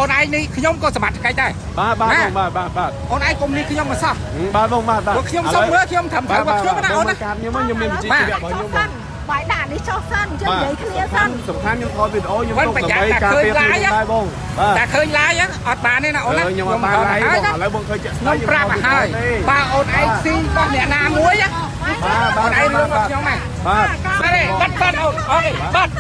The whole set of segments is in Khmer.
អូនឯងនេះខ្ញុំក៏សមត្ថកិច្ចដែរ បាទបាទបងបាទបាទបាទ អូនឯងកុំនេះខ្ញុំមកសោះ បាទបងបាទបាទ ព្រោះខ្ញុំសុំមើលខ្ញុំធ្វើត្រូវរបស់ខ្ញុំណាអូនណា កាតខ្ញុំខ្ញុំមានវិជ្ជាជីវៈរបស់ខ្ញុំបង បាយដាក់នេះចុះសិនជិះនិយាយគ្នាសិន សំខាន់ខ្ញុំថតវីដេអូខ្ញុំទុកដើម្បីការពារខ្លួនដែរបងបាទ តែឃើញឡាយហ្នឹងអត់បានទេណាអូនណា ខ្ញុំអត់បានឡាយបងឥឡូវបងឃើញជាក់ស្ដែង ខ្ញុំប្រាប់ឲ្យហើយបើអូនឯងស៊ីរបស់អ្នកណាមួយណា បាទ អូនឯងរឿងរបស់ខ្ញុំហ្នឹង បាទ បាទទេបាត់បាត់អូនអូនបាត់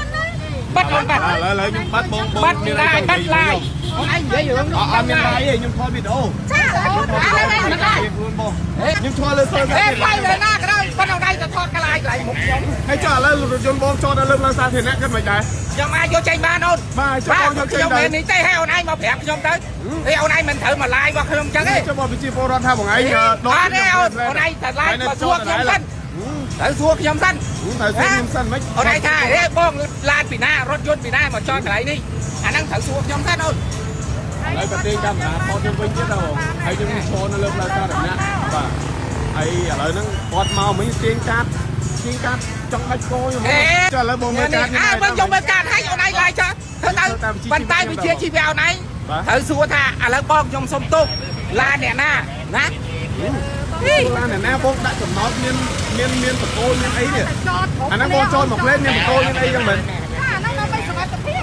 បាត់អូនបាត់ ឥឡូវខ្ញុំបាត់បងបង បាត់ឡាយបាត់ឡាយអូនឯងនិយាយរឿង អត់អត់មានឡាយទេខ្ញុំថតវីដេអូ ចាអូន អាហ្នឹងឯងមិនឡាយ ខ្លួនបងខ្ញុំថតលើសូល អេបាយលើណាក៏ដោយបាត់អូនឯងទៅថតកលាយកន្លែងមុខខ្ញុំ ហើយចុះឥឡូវរថយន្តបងចតនៅលើផ្លូវសាធារណៈគិតមិនដែរ ខ្ញុំអាចយកចេញបានអូន បាទចុះបងយកចេញ ខ្ញុំ ដែរ មិននេះទេឲ្យអូនឯងមកប្រាប់ខ្ញុំទៅអេអូនឯងមិនត្រូវមកឡាយរបស់ខ្ញុំអញ្ចឹងទេ ចុះបងប្រជាពលរដ្ឋថាបងឯង អត់ទេអូនអូនឯងតែឡាយមកសួរខ្ញុំសិនត្រូវសួរខ្ញុំសិន ត្រូវសួរខ្ញុំសិនមិន អូនឯងថាហេបងឡានពីណារថយន្តពីណាមកចតកន្លែងនេះអាហ្នឹងត្រូវសួរខ្ញុំសិនអូន ហើយប្រទេសកាមេរ៉ាថតខ្ញុំវិញទៀតដល់ហើយខ្ញុំឈរនៅលើផ្លូវសាធារណៈបាទហើយឥឡូវហ្នឹងគាត់មកមិញទាញកាតទាញកាតចង់ដាច់កខ្ញុំចុះឥឡូវបងមើលកាតខ្ញុំ អើបងយកមើលកាតឲ្យអូនឯងឡាយចុះធ្វើទៅប៉ុន្តែវិជាជីវៈអូនឯងត្រូវសួរថាឥឡូវបងខ្ញុំសុំទោសឡានអ្នកណាណា ឡានអ្នកណាបងដាក់ចំណោតមានមានមានបកគោមានអីនេះ ចត អាហ្នឹងបងចតមកផ្លេនមានបកគោមានអីចឹងមែន ចាហ្នឹងដើម្បីសុវត្ថិភាព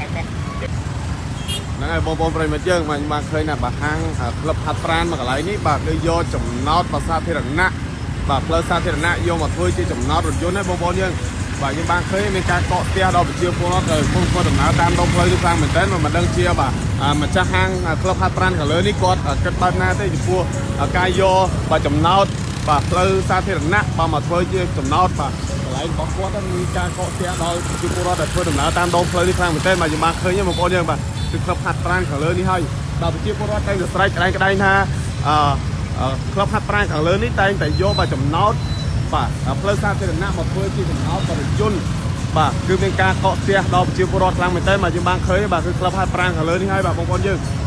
ហ្នឹងហើយបងប្អូនប្រិយមិត្តយើងបាទបានឃើញថាបើហាងក្លឹបហាត់ប្រានមកកន្លែងនេះបាទគឺយកចំណោតប្រាសាធារណៈបាទផ្លូវសាធារណៈយកមកធ្វើជាចំណោតរថយន្តហ្នឹងបងប្អូនយើងបាទយើងបានឃើញមានការកកស្ទះដល់ប្រជាពលរដ្ឋដែលកំពុងធ្វើដំណើរតាមដងផ្លូវនេះខ្លាំងមែនទែនមិនដឹងជាបាទម្ចាស់ហាងក្លឹបហាត់ប្រានខាងលើនេះគាត់គិតបែបណាទេចំពោះការយកបាទចំណោតបាទផ្លូវសាធារណៈបាទមកធ្វើជាចំណោតបាទកន្លែងរបស់គាត់មានការកកស្ទះដល់ប្រជាពលរដ្ឋដែលធ្វើដំណើរតាមដងផ្លូវនេះខ្លាំងមែនទែនបាទយើងបានឃើញបងប្អូនយើងបាទគឺក្លឹបហាត់ប្រានខាងលើនេះហើយដល់ប្រជាពលរដ្ឋតែងតែស្រែកក្តែងក្តែងថាអឺក្លឹបហាត់ប្រានខាងលើនេះតែងតែយកបាទចំណោតបាទផ្លូវសាធារណៈមកធ្វើជាចំណោតបរិជនបាទគឺមានការកកស្ទះដល់ប្រជាពលរដ្ឋខ្លាំងមែនទែនបាទយើងបានឃើញបាទគឺក្លឹបហាត់ប្រានខាងលើនេះហើយបាទបងប្អូនយើង។